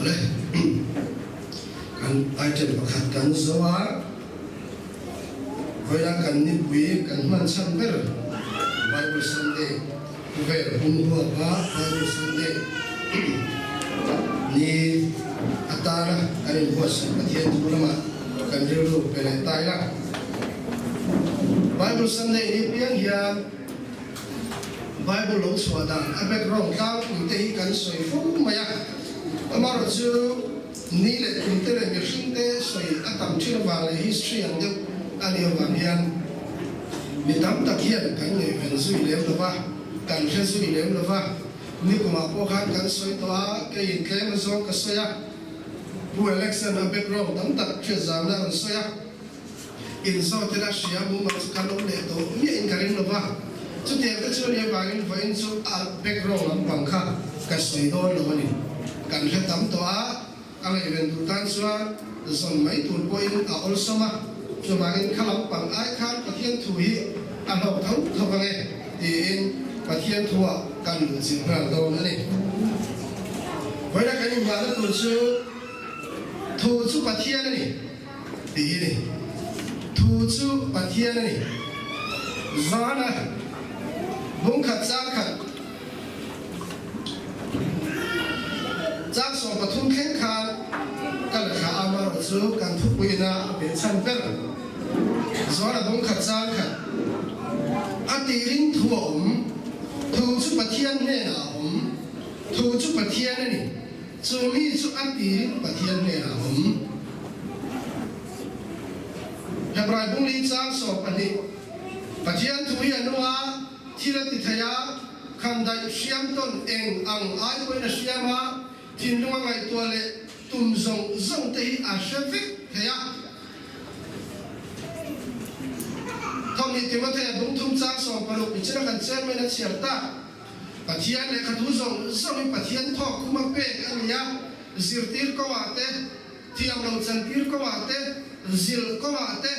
Awle, kan item pakhat kan zo a, vawilah kan nipui kan hman chhan ber Bible Sunday khawvel hung huapa Bible Sunday ni atana kan inbuatsaih Pathian thu lamah kan rilru pe leh ta ila. Bible Sunday ni piang hian Bible lo chhuah dan a background tlangpui te hi kan sawi fo mai a, amaherawhchu ni leh kum te leh mihring te sawi a tam thin avang leh history ang deuh a nih avang hian mi tam tak hian kan ngaihven zui lem lo va, kan hre zui lem lo va. Nikumah pawh khan kan sawi tawh a, keiin tlem azawng ka sawi a, Pu Alexan a background tam tak hriat zauhna a rawn sawi a. Inzawt ila hria mumal chu kan awm leh tawh miahin ka ring lo va, chutiang te chu nia vangin vawiin chu a background lampang kha ka sawi dawn lo a ni. Kan hre tam tawh a, a ngaihven duh tan chuan zawn mai tur pawhin a awlsam a, chuvangin kha lampang ai khan Pathian thu hi a hlawk tho tho ang e tiin Pathian thuah kan luhchilh nghal dawn a ni. Vawiina kan inngahna tur chu thu chu Pathian a ni. Tih hi ni. Thu chu Pathian a ni. Zana bungkhat chang khat chang 13 thleng khan ka la thlah a, amaherawh chu kan thupuina a behchhan ber. Zana bungkhat chang khat a tirin thu a awm. Thu chu Pathian hnenah a awm. Thu chu Pathian a ni. Chu mi chu a tirin Pathian hnenah a awm. Hebrai bungli chang 12, Pathian thu hi a nung a, thil a ti thei a, khandaih hriam tawn eng ang ai pawhin a hriam a, thinlung a ngaihtuah leh tum zawng zawng te hi a hre vek thei a. Thawmhnih Timothea bungthum chang 16, Michina kan chairman a chhiar tak. Pathian lehkhathu zawng zawngin Pathian thawk khum a pek a ni a, zirtir kawngah te, thiamlo chantir kawngah te, zilh kawngah te,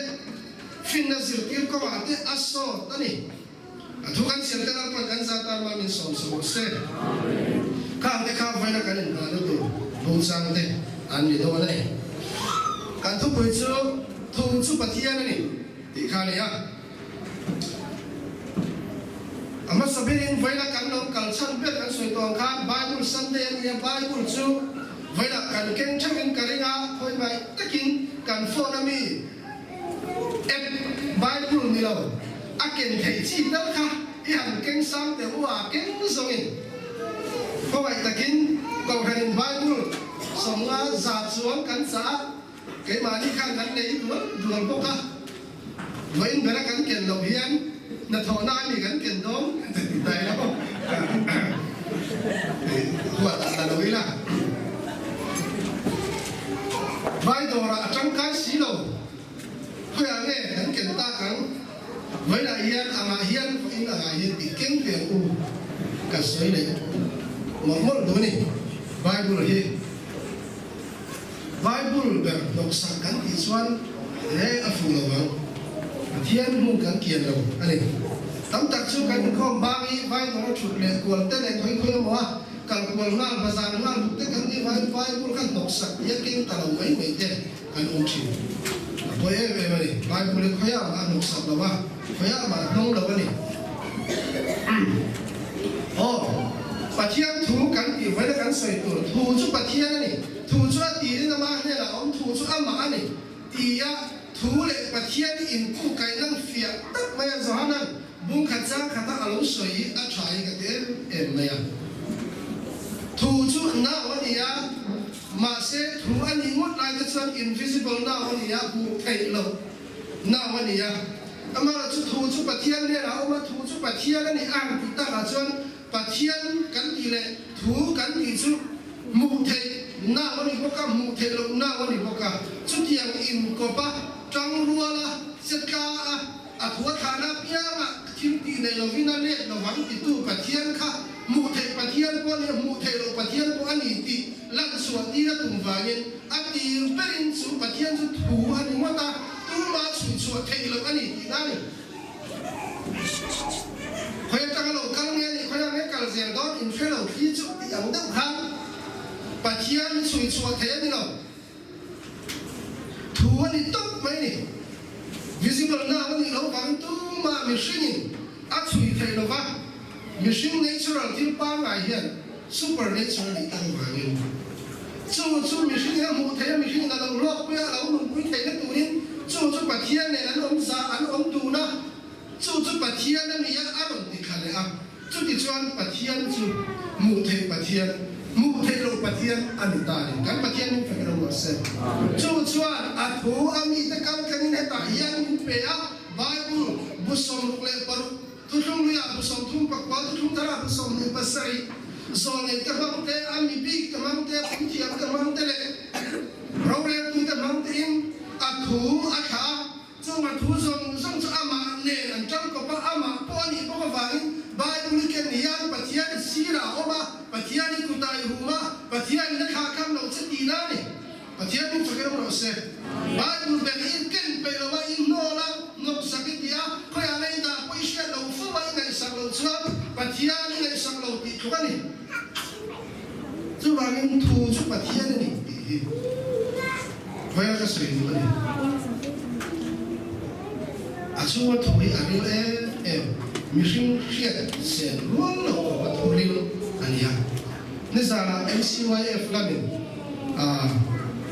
finna zirtir kawngah te a sawt a ni. A thu kan chhiar te Lalpan kan za tan mah min sawm sa bawk se. Khang te kha vawiina kan inhahna tur bungchang te an ni dawn a ni. Kan thupui chu Thu chu Pathian a ni tih kha a ni a. A hmasa berin vawilah kan lo kal chhan ber kan sawi tawh ang khan Bible Sunday a nia, Bible chu vawilah kan keng theuhin ka ring a, khawi mai takin kan phone a mi app Bible ni lo a ken theih chi tal kha i han keng sang teh u a, keng zawngin khawngaih takin Kohhranin Bible 50 za chuang kan chah a. Keimahni khan kan nei dual dual bawk a, vawiin bera kan ken loh hian hnathawhna a ni kan ken dawn ka ti ta ilo. Huat ah la lo ila. Vai dawrah a tangkai si lo, khawiah nge kan ken tak ang? Vawiinah hian angah hian vawiin angah hian tih keng ve ang u ka sawi leh mawlh mawlh duh a ni. Bible hi. Bible ber hnawksak kan tih chuan he a fuh lo ang. Pathian hmun kan kian lo a ni. Tam tak chu kan inkhawm bang i Bible a thut leh kual te leh khawi khawi emaw a kal kual nghal, bazar nghal duk te kan nih vangin Bible kha hnawksak tih a keng ta lo mai mai te kan awm thin. A pawi em em a ni. Bible hi khawiah mah a hnawksak lo a, khawiah mah a hnawng lo a ni. Aw, Pathian thu kan tih vawiin a kan sawi tur thu chu Pathian a ni. Thu chu a tirin ama hnenah awm, thu chu amah a ni tia thu leh Pathian inkuh kaihna fiah tak mai a Johana'n bungkhat chang khata a lo sawi hi a tha hi ka ti em em mai a. Thu chu nau a ni a, mahse thu a nih ngawt lai te chuan invisible nau a ni a, hmuh theih loh nau a ni a. Amaherawhchu thu chu Pathian hnenah awm a, thu chu Pathian a ni ang tih takah chuan Pathian kan tih leh thu kan tih chu hmuh theih nau a ni bawk a, hmuh theih loh nau a ni bawk a. Chutiang inkawp a, tangrual a, che tla a, a thu a thlahna apiangah thil tih nei lovin a let lovang titu Pathian kha hmuh theih Pathian pawh a ni a, hmuh theih loh Pathian pawh a ni tih lanchhuah tir a tum vangin a tir berin chu Pathian chu thu a ni ngawt a, tumah chhuichhuah theih loh a ni tihna a ni. Khawi atanga lo kal nge ni, khawi ang nge kal zel dawn in hre lo thli chu tih ang deuh khan. Pathian chhui chhuah theih a ni lo. Thu a ni tawp mai ni. Visible noun a nih loh vangin tumah mihringin a chhui theih lo va, mihring natural thil pangngai hian supernatural nih tak vangin chu chu mihring a hmuh theih a, mihringin a lo hlawkpui a, a lo nunpui theihna turin chu chu Pathian nen an awm za, an awm dun a, chu chu Pathian a ni a, a rawn ti thla leh a. Chutichuan Pathian chu hmuh theih Pathian, hmuh theih loh Pathian a ni ta a ni. Kan Pathian min fek ro rawh se. Chu chuan a thu a mite kal thlengin hetah hian min pe a, Bible bu 66, Thuthlung Hluiah bu 34, Thuthlung Tharah bu 27, zawlnei te hmang te, a mi bik te hmang te, puithiam te hmang te leh roreltu te hmang tein a thu a thlah a. Chung a thu zawng zawng chu amah nen an tang kawp a, amah pawh a nih bawk avangin Bible i ken hian Pathian i sirah a awm a, Pathian i kutah i hum a, Pathian in a thlah kham lo che tihna a ni. Pathian min chawk em rawh se. Bible ber hi in ken peih lo a, i hnawl a, hnawk sak i ti a, khawiah lei dah pawh i hriat lo fo a, i ngaihsak loh chuan Pathian i ngaihsak lo tih tluk a ni. Chuvangin thu chu Pathian a ni tih hi vawiin ka sawi duh a ni. A chhunga thu hi a ril em em, mihring hriat sen rual lo khawpa thu ril a ni a. Nizanah MCYF lamin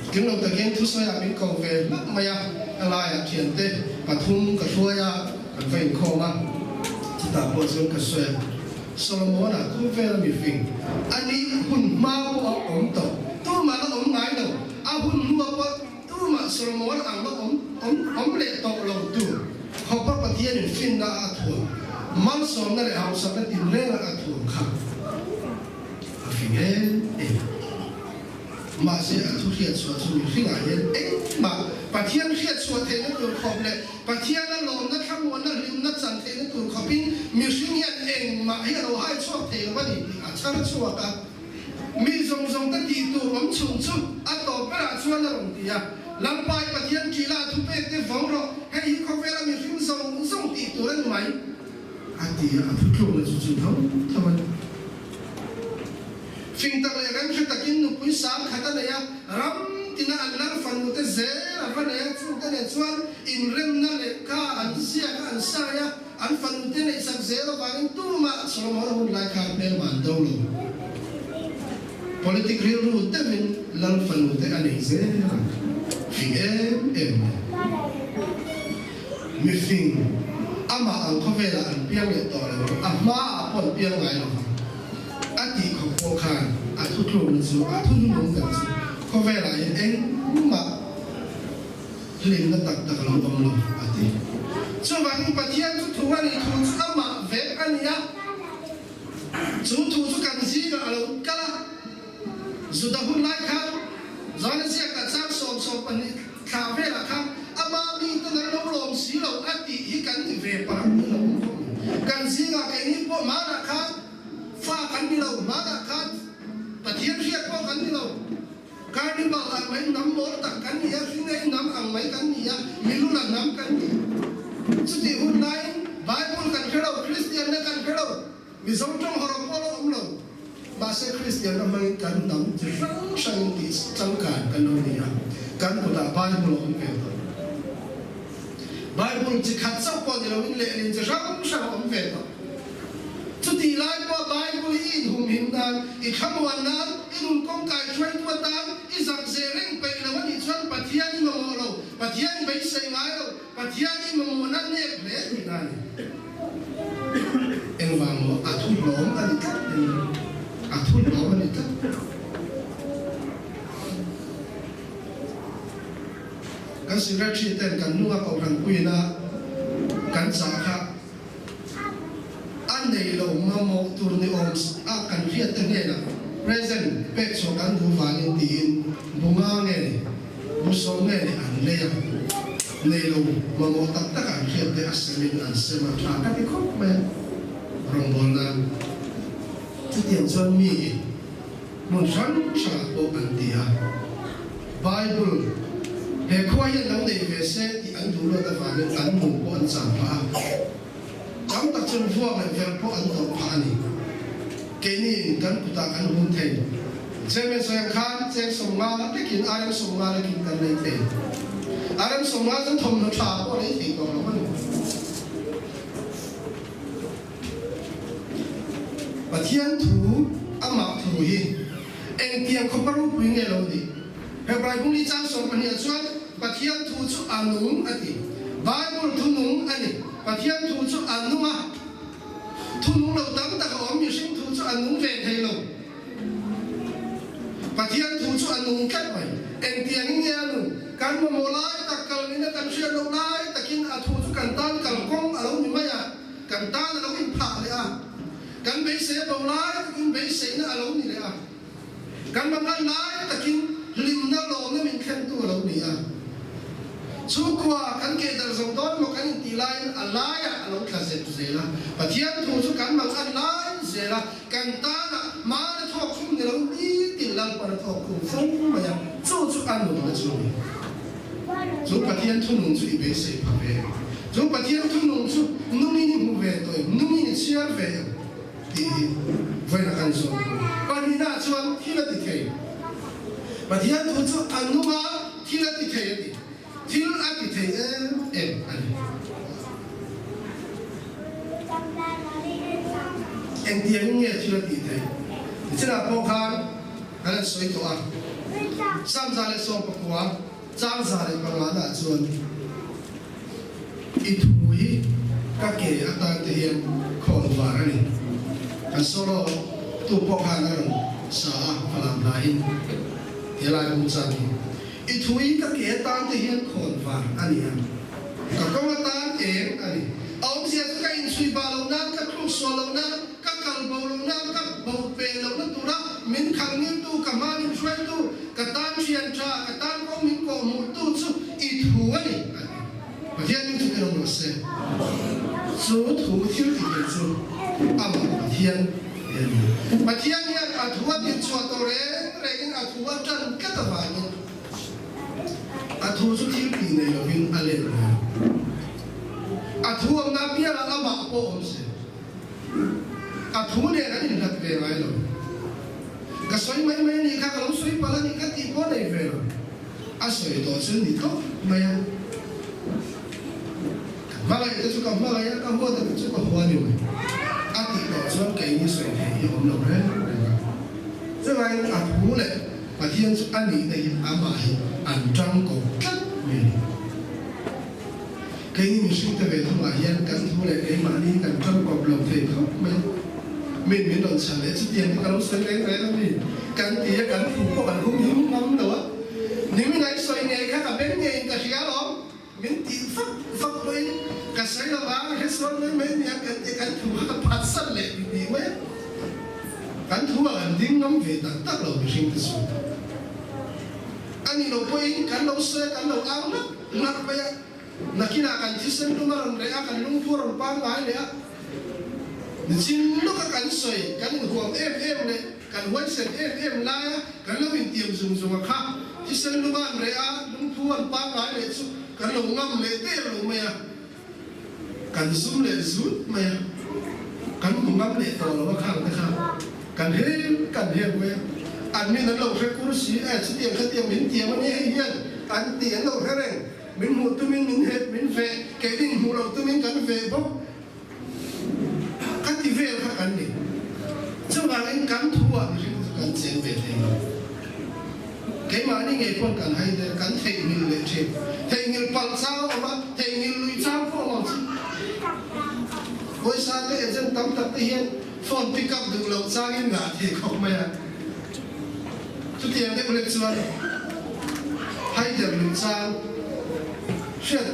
tling lo takin thusawiah min ko ve hlauh mai a, a laiah thiante pathum ka hruai a, kan va inkhawm a, chutah pawh chuan ka sawi a. Solomona khawvel mifing a nih hun hma pawh a awm tawh, tumah la awm ngai lo, a hun hnua pawh tumah Solomona ang la awm awm awm leh tawh lo tur khawpa Pathianin finna a thuam, malsawmna leh hausakna tinrengah a thuam kha a fing em em. Mahse, a thu hriatchhuah chu mihringah hian engmah Pathian hriatchhuah theihna tur khawp leh Pathiana lawmna thlamuanna hlimna chan theihna tur khawpin mihring hian engmah hi a lo hai chhuak thei lo a ni tih a chhar chhuak a. Mi zawng zawng te tih tur awm chhung chu a tawp berah chuan a rawn ti a, Lalpai Pathian ṭihla a thupek te vawng rawh, hei hi khawvela mihring zawng zawng tih tur a ni mai, a ti a, a thutlukna chu chu tho tho a ni. Fing tak leh remhre takin nupui sang khat a nei a, ram tina an lal fanu te zel a va nei a, chungte nen chuan inremna lehkha an ziak a, an sai a, an fanu te neihsak zel avangin tumah Solomon-a hun lai khan hmelma an do lo. Politic rilru deuhin lal fanu te a nei zel a, fing em em mai. Mifing, amah ang khawvelah an piang leh tawh lo, a hmaah pawh an piang ngai lo vang. A tih khawp pawh khan a thutlukna chu a thununung ber chu khawvelah hian engmah hlimna tak tak a lo awm lo a ti. Chuvangin Pathian chu thu a nih thu chu amah vek a ni a, chu thu chu kan zingah a lo kal a. Juda hun lai khan Joana ziakah chang 12 thla velah khan ama miten an lo lawm si lo a tih hi kan ni ve parh ni lo ang khawp mai. Kan zingah keini pawh hmanah khan fa kan ni lo, hmanah khan Pathian hriat pawh kan ni lo. Carnival ang mai hnam mawl tak kan ni a, hringei hnam ang mai kan ni a, milula hnam kan ni. Chutih hun laiin Bible kan hre lo, Kristianna kan hre lo. Mizo tawng hawrawp pawh la awm lo, mahse Kristianna hmangin kan hnam chi hrang hrangin tih changkan kan lo ni a, kan kutah Bible a awm ve tawh. Bible chi khat chauh pawh ni loin lehlin chi hrang hrang a awm ve tawh. Chutih lai pawh Bible hi i inhumhim nan, i thlamuan nan, i nun kawngkai hruaitu atan i zak ze reng peih lo a nih chuan Pathian i mamawh lo, Pathian i beisei ngai lo, Pathian i mamawhna nep hle tihna a ni. Engvang maw a thu hlawm a ni tlat in a thu hlawm a ni tlat. Kan secretary ten kan hnunga kohhran puina kan chah kha a nei lo mamawh tur ni awm a kan hriat te hnenah present pek chhuah kan duh vangin tiin bunga nge ni Bu sawm nge ni an lei a, nei lo mamawh tak tak an hriat te a semin an sem a tha ka ti khawp mai a, rawngbâwl nan chutiang chuan mi hmun hrang hrangah pawh an ti a, Bible he khua hian lo nei ve se tih an duh luat avangin an nun pawh an chang phah a, tam tak chuan vuak leh ver pawh an tawrh phah a ni. Keiniin kan kutah kan hun thei. Chairman sawi ang khan cheng 50 lekin RM 50 lekin kan lei thei. RM 50 chuan thawmhnaw tha pawh a lei thei tawh lo a ni. Pathian thu amah thu hi engtiang khawpa ropui nge lo ni? Hebrai bung li chang 12 ah chuan Pathian thu chu a nung a ti. Bible thu nung a ni. Pathian thu chu a nung a. Thu nung lo tam tak a awm, mihring thu chu a nung ve thei lo. Pathian thu chu a nung tlat mai. Engtiangin nge a nun? Kan mamawh lai tak kal nina kan hriat loh lai takin a thu chu kan tan kalkawng a lo ni mai a, kan tan a lo inphah leh a. Kan beisei a bo lai takin beiseina a lo ni leh a. Kan mangan lai takin hlimna lawmna min thlentu a lo ni a. Chhungkua kan keh darh zo dawn maw kan intih laiin a laiah a lo tla zep zel a. Pathian thu chu kan mangan lai zel a, kan tanah hmana thawk khum ni lo nitin Lalpan a thawk khum fo mai a, chu chu a nunna chu a ni. Chu Pathian thunung chu i beisei pha ve em? Chu Pathian thunung chu nungin i hmu ve tawh em? Nungin i chhiar ve em? Tih hi vawiin a kan zawm tur. Pahnihna chuan thil a ti thei. Pathian thu chu a nung a, thil a ti thei a ti. Thil a ti thei em em a ni. Engtiangin nge thil a tih theih? Nichinah pawh khan kan han sawi tawh a, Psalm 119 chang 105 ah chuan, I thu hi ka ke atan te hian khawn var a ni. Kan solo tu pawh khan a rawn sa a, falam hlain he lai bung chan hi. I thu hi ka ke atan te hian khawn var a ni a, ka kawng atan eng a ni. A awmzia chu ka inchhui bah loh nan, ka thluk sual loh nan, ka kal bo loh nan, ka bo pe lohna tura min khal ngiltu, ka hma min hruaitu, ka tan thian tha, ka tan kawng min kawhhmuhtu chu i thu a ni, a ti. Pathian min thu tirh rawh se. Chu thu thil tih theih chu amah Pathian hi a ni. Pathian hian a thu a tirh chhuah tawh reng rengin a thu a tan tlat avangin a thu chu thil tih nei lovin a let ve lo. A thu awmna piangah amah pawh awm se. A thu nen an inhlat ve ngai lo. Ka sawi mai mai a nih kha, ka lo sawi palh a nih kha tih pawh a nei ve lo. A sawi tawh chu ni tawp mai a. Ka hmangaih te chu ka hmangaih a, ka huat te chu ka hua ni mai. A tih tawh chuan keini sawi thei hi awm lo reng reng a. Chuvangin a thu leh Pathian chu a nihna hi amah hi an tang kawp tlat mai a ni. Keini mihring te ve thungah hian kan thu leh keimahni kan tang kawp lo thei khawp mai a. Min min rawn chhan leh chutiang hi ka lo sawi reng reng a mi kan ti a, kan thu pawh kan hum him ngam lo a. Nimin an sawi ngei kha ka beng ngeiin ka hria alawm. Min tih fak fak pawhin ka sawi lo vang a hre sual mai mai nia kan ti a, kan thu kha ka phatsan leh ti tih mai a. Kan thu ah kan ding ngam ve tak tak lo mihring te chu. A nih loh pawhin kan lo sawi a, kan lo au nak nak mai a. Nakinah kan thisen lung a rawn reh a, kan lungphu a rawn pangngai leh a. Nichin lawka kan sawi, kan inhuam em em leh kan huaisen em em laia kan lo intiam zung zung a kha, thisen lung a an reh a, lungphu an pangngai leh chu kan lo ngam leh der lo mai a, kan zum leh zut mai a, kan hmu ngam leh tawh lo a khang te kha kan hel kan hel mai a, an min an lo hre kur si e, chutiang khatiang min tiam a nia hei hian an ti an lo hre reng. Min hmuh tumin min het min veh, keinin hmuh loh tumin kan veh bawk. Ka ti vel kha kan ni. Chuvangin kan thu ah mihring chu kan cheng ve thei lo. Keimahni ngei pawn kan hai der, kan theihnghilh leh thin. Theihnghilh palh chang a awm a, theihnghilh lui chang pawh a awm ang chu. Pawisa te agent tam tak te hian phone pick up duh loh changin ngah thei khawp mai a. Chutiang deuh lek chuan haider luih chang, hriat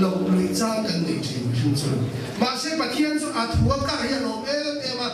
loh luih chang kan nei thin mihring chuan. Mahse Pathian chu a thu a kah hi a lawm em em a,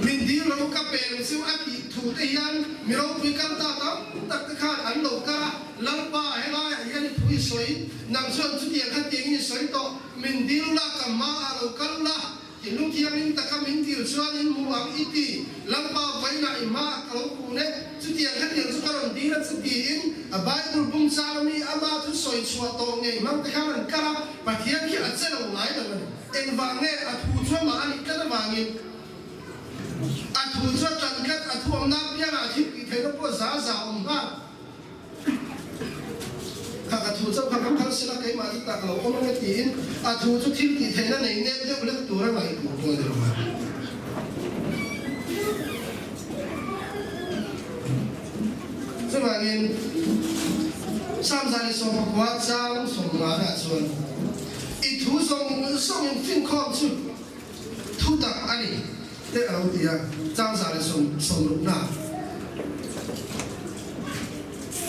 min dil lo ka peng chu a tih thu te hian mi ropui kal ta tam tak te khan an lo kar a, Lalpa helaiah hian i thu i sawi, nang chuan chutiang kha tiangin i sawi tawh, min dil la ka hmaah lo kal la, I nu thiangin taka min dil chuan in hmu ang i ti, Lalpa vawiinah i hmaah ka lo kun e, chutiang khatiang chu ka rawn dil a chu tiin a Bible bung chang ami ama thu sawi chhuah tawh ngei hmang te khan an kal a, Pathian khi a che lo ngai lo a ni. Engvang nge a thu chu amah a nih tlat avangin a thu chu a tan tlat, a thu awmna apiangah a thil tih theihna. pawh za za awm nghal. Kha ka thu chauh kha ka phal sela keimah chu tak lo awm ang e tiin a thu chu thil tih theihna nei nep deuh lek tur a ngaih tur pawh a ni lo ang. Chuvangin Psalm 119 chang 50 ah chuan I thu zawng zawng in finkhawm chu thu tak a ni te a lo ti a, chang 160 ah.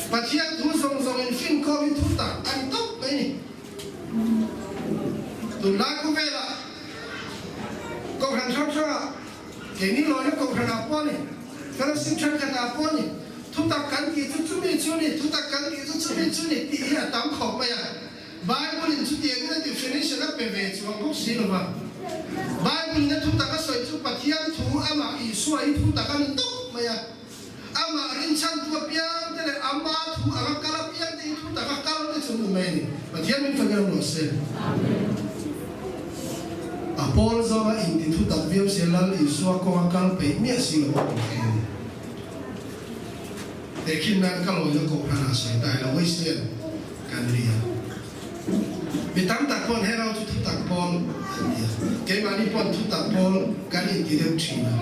Pathian thu zawng zawng in finkhawm hi thu tak a ni tawp mai ni. Tunlai khawvelah Kohhran hrang hrangah Keini lawina kohhranah pawh a ni, fellowship thenkhatah pawh a ni, thutak kan tih chu chumi chu ni, thutak kan tih chu chumi chu ni tih hi a tam khawp mai a. Bible-in chutiangin a definition a pe ve chuang bawk si lo va. Bible-in a thutak a sawi chu Pathian thu amah Isua hi thutak a ni tawp mai a. Amah rinchhantu apiang te leh ama thu anga kal apiang te hi thutak a kal te chu ni mai a ni. Pathian min fak emaw se. A pawl zawnga inti thutak viau sia Lal Isua kawnga kal peih miah si lo a awm thei a ni. Tehkhin nan ka lawina kohhranah sawi ta ila Wesley kan ni a. Mi tam tak pawn he ro chu thutak pawl an ti a, keimahni pawn thutak pawl kan inti deuh thin a.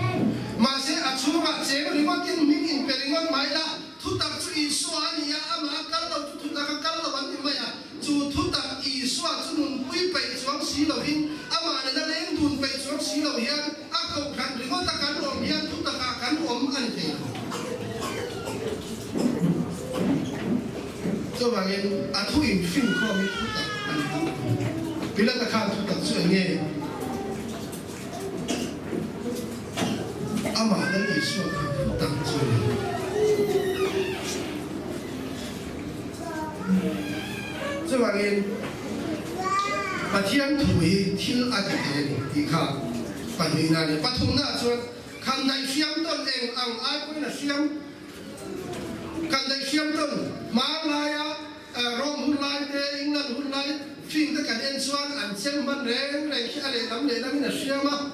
Mahse, a chhungah cheng ringawtin hming inpe ringawt mai la, thutak chu Isua a ni a, amah a kal lo chu thutak a kal lo an ti mai a. Chu thutak Isua chu nunpui peih chuang si lovin, amah nena leng dun peih chuang si lo hian a kohhran ringawta kan awm hian thutakah kan awm a ni thei lo. Chuvangin a thu infinkhawm hi thu tak a ni tawp thung. Pilata khan thu tak chu eng nge? Amah Lal Isua kha thu tak chu a ni. Chuvangin Pathian thu hi thil a ti thei a ni tih kha pahnihna a ni. Pathumna chuan khan daihhriam tawn eng ang ai pawhin a hriam. Kan daih hriam tawn hmar laia Rome hun lai te, England hun lai film te kan en chuan an chem hman reng reng khi a lehlam lehlam in a hriam a,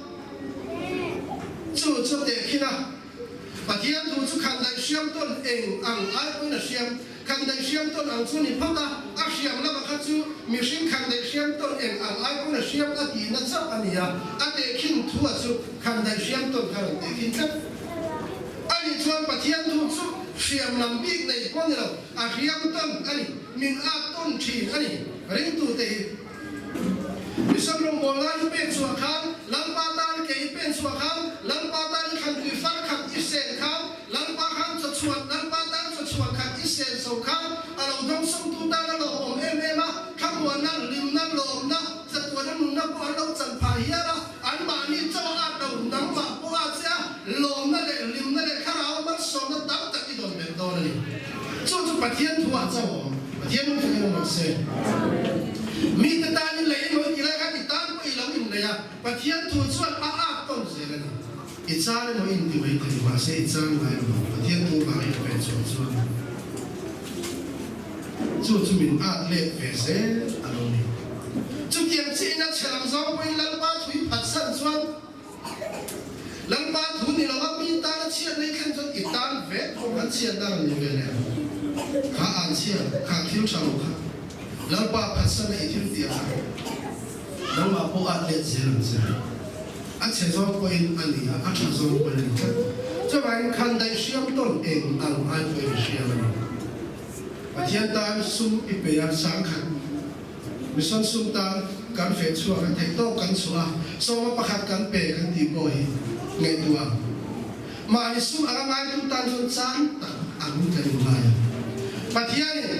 chu chu a tehkhin a. Pathian thu chu khan daih hriam tawn eng ang ai pawhin a hriam. Khan daih hriam tawn ang chu ni phawt a, a hriam lama kha chu mihring khan daih hriam tawn eng ang ai pawhin a hriam a tihna chauh a ni a, a tehkhin thu a chu khan daih hriam tawn kha rawn tehkhin tlat. Ani chuan Pathian thu chu hriam lam bik nei pawh ni lo, a hriam tawn a ni, min at tawn thin a ni. Ringtute hi Mission rawngbâwl lai i pek chhuah khan, Lalpa tan ke i pen chhuah khan, Lalpa tan i thlantui far khat i sen khan, Lalpa khan chaw chhuan, Lalpa tan chaw chhuan khat i sen zo khan, a lo dawngsawmtu tan a lawmawm em em a, thlamuanna, hlimna, lawmna, chatuana nunna pawh an lo chan phah hial a. Anmahni chaw a at lo, nangmah pawh a che a, lawmna leh hlimna leh thlarau malsawmna tam tak i dawn belh dawn a ni. Chu chu Pathian thu ah chauh a awm. Pathian nung thei emaw se. Mite tan in lei emaw i ti lai khan i tan pawh i lo inlei a, Pathian thu chuan a at tawn zel a ni. I chan emaw i inti mai thei, mahse i chan ngai lo ang. Pathian thu vang i pe chuang chuan chu chu min at let ve zel a lo ni. Chutiang chiah in a chhe lam zawng pawhin Lalpa thu i phatsan chuan Lalpa thu ni lova mi tan a chhiat nei thlen chuan i tan vek pawh an chhiat dan a ni ve leh ang. Kha an chhia, kha thil tha lo kha Lalpa phatsan a i thil tih ang a, nangmah pawh at let zel ang che. A chhe zawng pawhin a ni a, a tha zawng pawhin a ni tlat. Chuvangin khan daih hriam tawn eng ang ai pawhin i hriam a ni. Pathian tan sum i pe a, sangkhat Mission sum tan kan feh chhuak a, theihtawk kan chhuah a, sawma pakhat kan pe kan tih pawh hi ngaihtuah ang. Mahni sum anga ngaitu tan chuan chan tak ang kan inngai a. Pathianin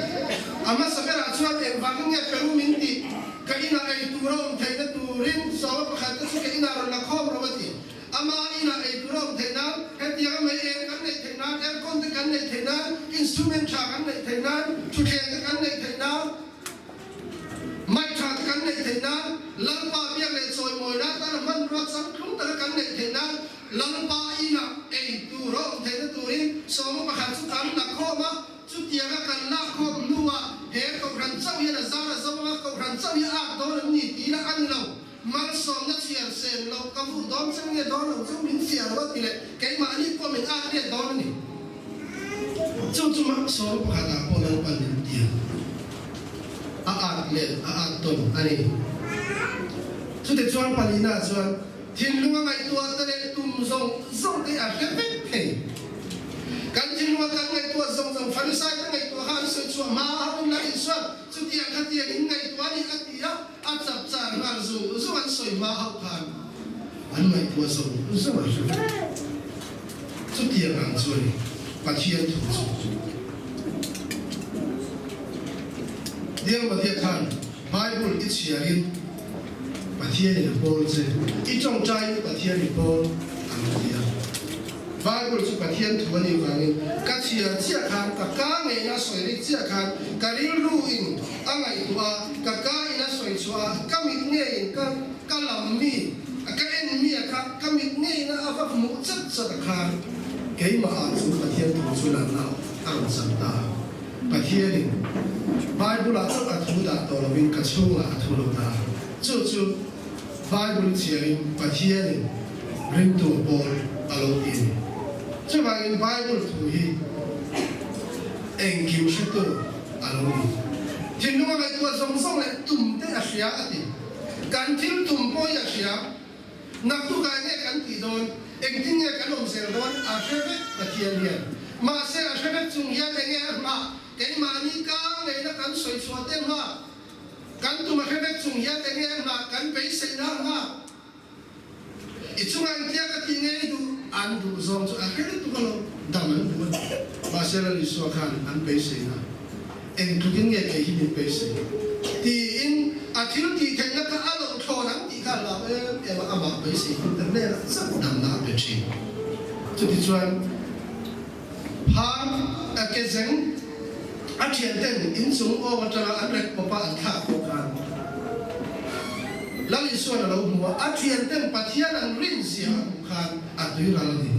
a hmasa berah chuan engvangin nge Peru min tih? Ka inah ei tur a awm theihna turin sawma pakhat te chu ka inah rawn la khawm rawh a ti. Ama inah ei tur a awm theih nan, hetianga mei eng kan neih theih nan, aircon te kan neih theih nan, instrument tha kan neih theih nan, thutthleng te kan neih theih nan, mic tha te kan neih theih nan, Lalpa biak leh chawimawina atana hmanrua changtlung taka kan neih theih nan, Lalpa inah ei tur a awm theihna turin sawma pakhat chu kan la khawm a. Chutianga kan lak khawm hnuah he Kohhran chauh hian a zar a zo anga Kohhran chauh hi a ak dawn an ni tih lah a ni lo. Malsawmna chhiar sen loh ka vuh dawn cheu nge dawn lo cheu min fiah lo a ti leh keimahni pawh min ak riat dawn a ni. Chu chu sawm pakhatah pawh Lalpan min tiam. A at leh a at tawn a ni. Chutichuan palina chuan thinlunga ngaihtuah te leh tum zawng zawng te a hre vek thei. Kan thinlunga kan ngaihtuah zawng zawng Farisai te ngaihtuah kha an sawi chhuah hma a hun la Isua chutiang khatiang in ngaihtuah a ni a ti a, a chap char nghal zung zung an sawi hma hauh khan an ngaihtuah zawng zawng a hre vek. Chutiang ang chu a ni Pathian thu chu. Diangbadia khan Bible i chhiarin Pathianin a pawl che, i tawngtaiin Pathian i pawl ang a ti a. Bible chu Pathian thu a nih vangin ka chhiar chiah khan, ka ka ngeina a sawi rik chiah khan ka rilru in a ngaihtuah a, ka ka in a sawi chhuah a, ka mit ngeiin ka ka lam mi, ka en mi a kha ka mit ngeina a va hmuh chat chat a khan keimah ah chu Pathian thu chu lalna a rawn chang ta a. Pathianin Bible ah chauh a thu dah tawh lovin ka chhungah a thu lo ta a. Chu chu Bible chhiarin Pathianin ringtu a pawl a lo ti a ni. Chuvangin Bible thu hi engkim hretu a lo ni. Thinlunga ngaihtuah zawng zawng leh tum te a hria a ti. Kan thil tum pawh hi a hria. Naktuk ah nge kan tih dawn? Engtin nge kan awm zel dawn? A hre vek Pathian hian. Mahse a hre vek chung hian enge a hma? Keimahni ka ngeina kan sawi chhuah te hma? Kan tum a hre vek chung hian enge a hma? Kan beiseina a hma? I chungah engtia ka tih nge i duh? An duh zawng chu a hre lutuk alo, dam an duh a ni. Mahse Lal Isua khan an beiseina eng tlukin nge kei hi min beisei? Tiin a thil tih theihna kha a lo thlawn ang tih kha a hlau em em a, amah beisei tu te hnenah chauh damna a pe thin. Chutichuan Phar a ke zeng a thianten inchung awng atanga an rek pawpa an thlak pawh khan Lal Isuan a lo hmu a, a thianten Pathian an rin zia a hmuh khan a tui ral a ni.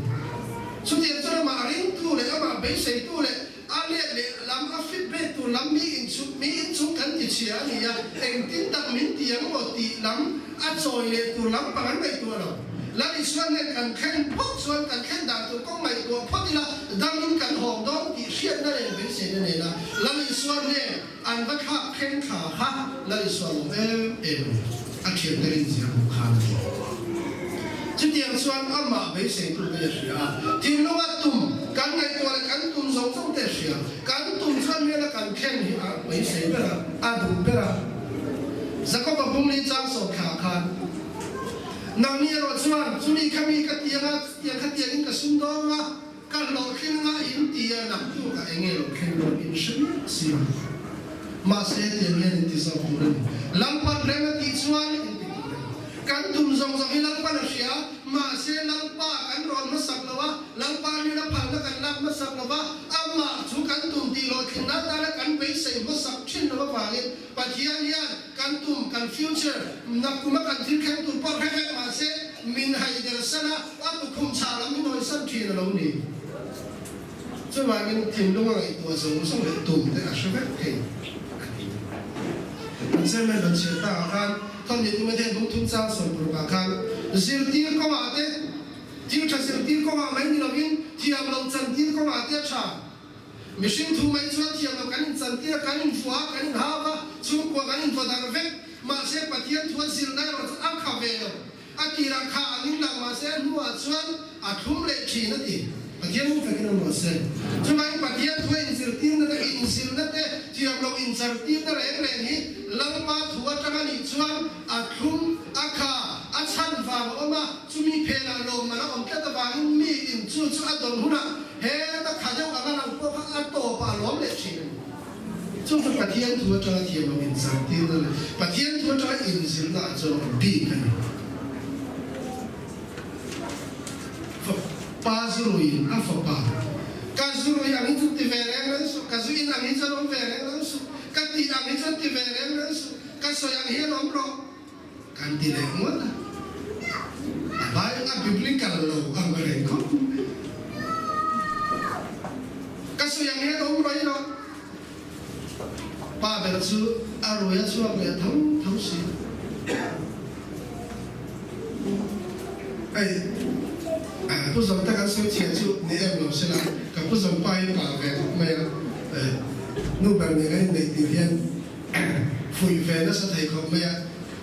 Chutiang chuan amah ringtu leh amah beiseitu leh a let leh lam a fit ve tur lam mi inchung mi inchung kan ti chhia a ni a, engtin tak min ti ang maw tih lam a chawi leh tur lam pang an ngaihtuah lo. Lal Isuan nen kan thlen phawt chuan kan thlen dan tur kawng ngaihtuah phawt ila damin kan hawng dawn tih hriatna leh beiseina nena Lal Isuan nen an va thlak thleng thla kha Lal Isuan awm em em a ni. A thiante rinzia hmuh khan a ni. Chutiang chuan amah beiseitu te a hria a, thinlunga tum kan ngaihtuah leh kan tum zawng zawng te a hria. Kan tum chuan hmela kan thlen hi a beisei ber a, a duh ber a. Jakob-a bumli chang sawm thla khan, Nangni erawh chuan chumi kha mi ka ti anga, chutiang kha tiangin ka sum dawng a, ka hlawhtling anga in ti a, naktuk ah enge lo thleng dawn in hre miah si lo. Mahse tiang hian in ti zawk tur a ni. Lalpan reng a tih chuan in ti tur a ni. Kan tum zawng zawng hi Lalpan a hria, mahse Lalpa kan rawn hmasak lo a, Lalpa hnena phalna kan lak hmasak lo va, amah chu kan tum tih hlawhtlinna atana kan beisei hmasak thin lo avangin Pathian hian kan tum, kan future, nakkuma kan thil thleng tur pawh hre vek mahse min haider san a, a tukhum chhah lam min hawisan thin a lo ni. Chuvangin thinlung a ngaihtuah zawng zawng leh tum te a hre vek thei a ti. Kan chairman rawn chhiar takah khan thawmhnih tum ete bung thum chang 60 ah khan zirtir kawngah te thil tha zirtir kawngah mai ni lovin thiam lo chantir kawngah te a tha. Mihring thu mai chuan thiam lo kan inchantir a, kan infuah a, kan inhau a, chhungkua kan invadarh vek. Mahse Pathian thu a zirna erawh chu a kha ve lo. A tirah kha angin lang mahse a hnuah chuan a thlum leh thin a ti. Pathian hung takin awm rawh se. Chuvangin Pathian thu a inzirtirna te, inzirna te, thiam lo inchartirna reng reng hi Lalpa thu atang a nih chuan a thlum, a kha, a chhan vang a awm a, chumi phenah lawmman a awm tlat avangin mi in chu chu a dawn hunah Heta kha deuh anga lang pawh kha a tawpah a lawm leh thin a ni. Chu chu Pathian thu atanga thiam lo inzirtirna leh Pathian thu atanga inzirna ah chuan awm bik a ni. Pa zuruiin a fapa, Ka zurui ang hi chu ti ve reng reng suh, ka zuin ang hi chuan awm ve reng reng suh, ka tih ang hi chuan ti ve reng reng suh, ka sawi ang hian awm rawh. Kan ti leh ngawt a, a vai a biblical lo ang reng khawp mai. Ka sawi ang hian awm rawih rawh. Pa ber chu a rui a chhuak leh tho tho si. Hei. Pu Zawmte kan sawi chhiah chu ni em lo sela, ka Pu Zawmpa hi pa ve khawp mai a, nu ber nen a inneih tir hian fuih ve nasa thei khawp mai a.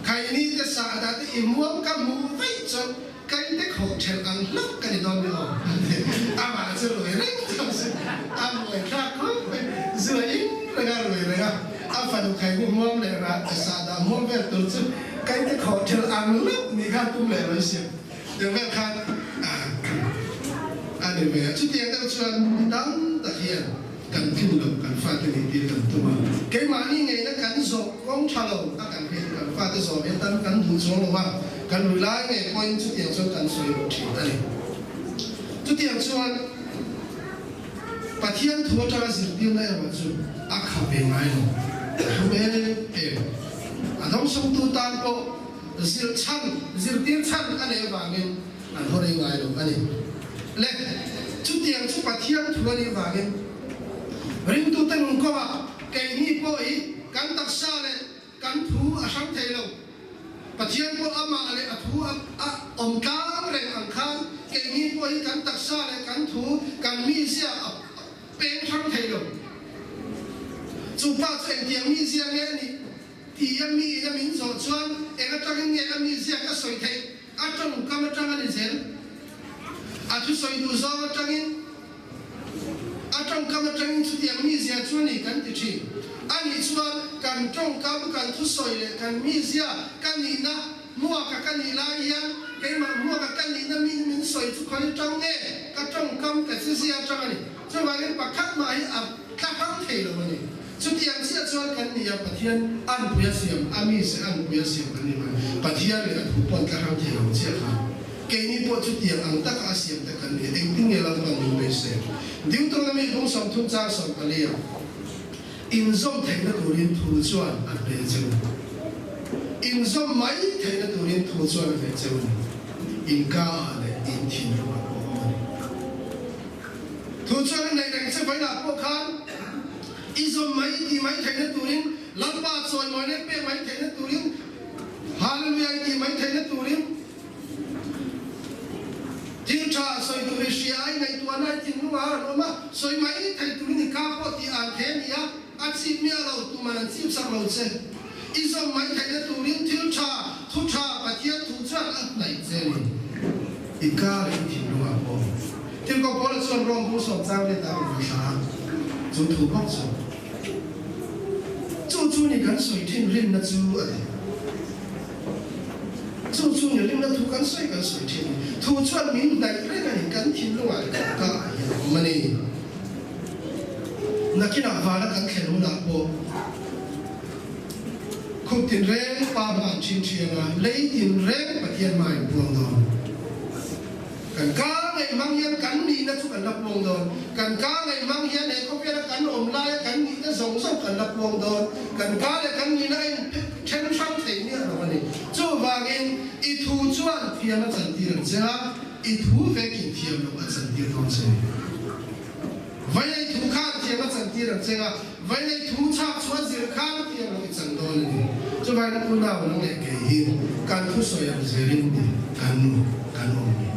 Khaini te sahdah te i muang ka hmuh vaih chuan Kaite khawh ṭhelh ang hlauh ka ni dawn ni aw a ti. Amah chu rui reng chauh si, a buai thlak khawp mai. Zu a in reng a, rui reng a, a fanu khaini hmuam leh rah a sahdah hmuam vel tur chu kaite khawh ṭhelh ang hlauh nih khan tum leh mai si. Tiang vel khan a ni ve a. Chutiang deuh chuan mi tam tak hian kan tlin loh kan fate nih tir kan tum a. Keimahni ngeina kan zawh kawng tha lo a kan hriat kan fate zawh ve tan kan duh chuang lo a, kan rui lai ngei pawhin chutiang chuan kan sawi bawk thin a ni. Chutiang chuan Pathian thu atanga zirtirna erawh chu a kha ve ngai lo. A hlu em em. A dawngsawmtu tan pawh zilh chhan, zirtir chhan a neih avangin an haw rei ngai lo a ni. Le, chutiang chu Pathian thu a nih vangin ringtute nun kawngah keini pawh hi kan taksa leh kan thu a hrang thei lo. Pathian pawh amah leh a thu a awm tlang reng ang khan keini pawh hi kan taksa leh kan thu, kan mizia a peng hrang thei lo. Chu pa chu engtiang mizia nge a nih ti a mi in a min zawh chuan eng atangin nge a mizia ka sawi theih? A tawngkam atang a ni zel. A thusawi duh zawng atangin, a tawngkam atangin chutiang mizia chu a ni kan ti thin. A nih chuan kan tawngkam, kan thusawi leh kan mizia ka nihna hmuaka ka nih lai hian keimah hmuaka ka nihna min min sawi chu khawi atang nge ka tawngkam ka chizia atang a ni. Chuvangin pakhat mah hi a tla hrang thei lo a ni. Chutiang chiah chuan kan ni a, Pathian anpui a siam, a mi se anpui a siam kan ni mai. Pathian leh a thu pawh tla hrang thei lo chiah kha. Keini pawh chutiang ang taka a siam te kan ni a, engtin nge Lalpan min beisei? Deuteronomy bung 30 chang 14 ah, Inzawm theihna turin thu chuan a hmel che u. Inzawm mai theihna turin thu chuan a hmel che u ni. Inka ah leh in thinlung ah pawh a awm a ni. Thu chuan a neih reng che vawilah pawh khan i zawm mai i tih mai theihna turin, Lalpa chawimawina i pek mai theihna turin, Hallelujah i tih mai theihna turin, thil tha sawi tur i hria a, i ngaihtuahna i thinlung a rawn awm a, sawi mai thei turin i ka pawh tih an the a ni a, a chip miah lo, tuman an chip sak lo che. I zawm mai theihna turin thil tha, thu tha Pathian thu chuan a hnaih che a ni. I kar i thinlungah pawh. Tirhkoh Paula chuan Rom bu sawmchang leh ta rawn hla a, chu thu bawk chu. Chu chu ni kan sawi thin rinna chu a ti. Chu chu ni rinna thu kan sawi kan sawi thin ni. Thu chuan min hnaih reng a ni, kan thinlungah leh kan ka ah hian a awm a ni. Nakinah vana kan thlen hunah pawh Khup tinreng pa hma an thin thiang a, lei tinreng Pathian hma in puang dawn. Kan ka ngaih hmang hian kan nihna chu kan la puang dawn. Kan ka ngaih hmang hian he khawvela kan awm laia kan nihna zawng zawng kan la puang dawn. Kan ka leh kan nihna a in then hrang thei miah lo a ni. Chuvangin i thu chuan thiam a chantir ang che a, i thu vekin thiam loh a chantir dawn che. Vailei thu khan thiam a chantir ang cheng a, vailei thu chhak chu a zir khan thiam lo i chan dawn a ni. Chuvain a unau nang leh kei hi kan thusawi ang zirin kan nu kan awm ni.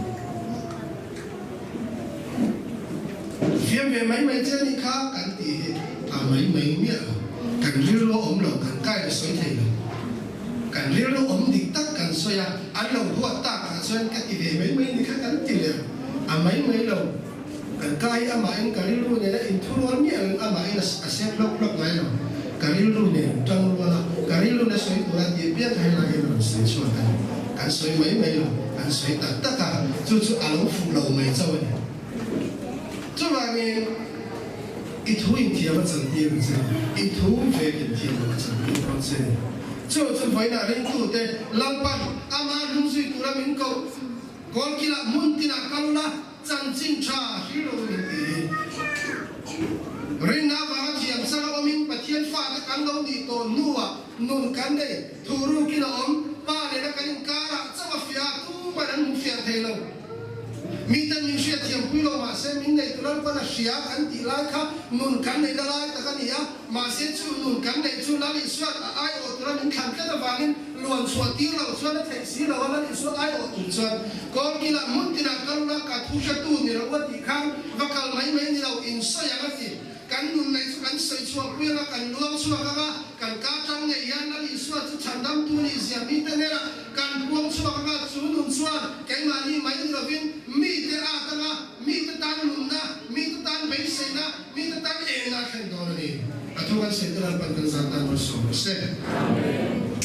Fiam ve mai mai che a nih kha kan tih hi a mai mai miah lo. Kan rilru a awm lo, kan kai la sawi thei lo. Kan rilru awm dik tak kan sawi a, an lo huat tak ah chuan ka ti ve mai mai ni kha kan ti leh a mai mai lo. Kan ka hi amahin ka rilru nena inthurual miah loin amahin a sep hlawk hlawk ngai lo. Ka rilru nen tang rual a, ka rilru na sawi tura tih piang kha helai hian a rawn sawi chhuak a ni. Kan sawi mai mai lo, kan sawi tak tak a, chu chu a lo fuh lo mai chauh a ni. Chuvangin i thu inthiam a chantir ang che, i thu vek inthiam lo a chantir dawn che ni. Chu chu vawiinah ringtute Lalpan amah hlungzui tura min koh Kawlkilah hmun tinah kal ula, Chanchin tha hrilh lo min ti hi. Rinna avanga thiam chang a awmin Pathian fate kan lo nih tawh hnuah nun kan nei. Thuhrukin a awm, Pa nena kan inkarah chauh a fiah a, tuman an hmu fiah thei lo. Miten min hriat thiampui lo mahse min nei tu Lalpan a hria kan tih lai kha nun kan neihna lai tak a ni a, mahse chu nun kan neih chu Lal Isuan a aiawh tura min thlan tlat avangin. luan chhuah tir loh chuan a theih si lo a, Lal Isua aiawh tur chuan kawlkilah hmun tinah kal ula ka thu hretu ni lo a tih khan va kal mai mai ni lo in sawi ang a ti. Kan nun nei chu kan sawi chhuah pui anga kan luang chhuak anga kan ka tang ngei hian Lal Isua chu chhandamtu nih zia mite hnenah kan puang chhuak anga chu nun chuan keimahni mai ni lovin mite at anga mite tan nunna, mite tan beiseina, mite tan engna a thlen dawn a ni. A thu kan sawi te Lalpan kan zan tan malsawm rawh se. Amen.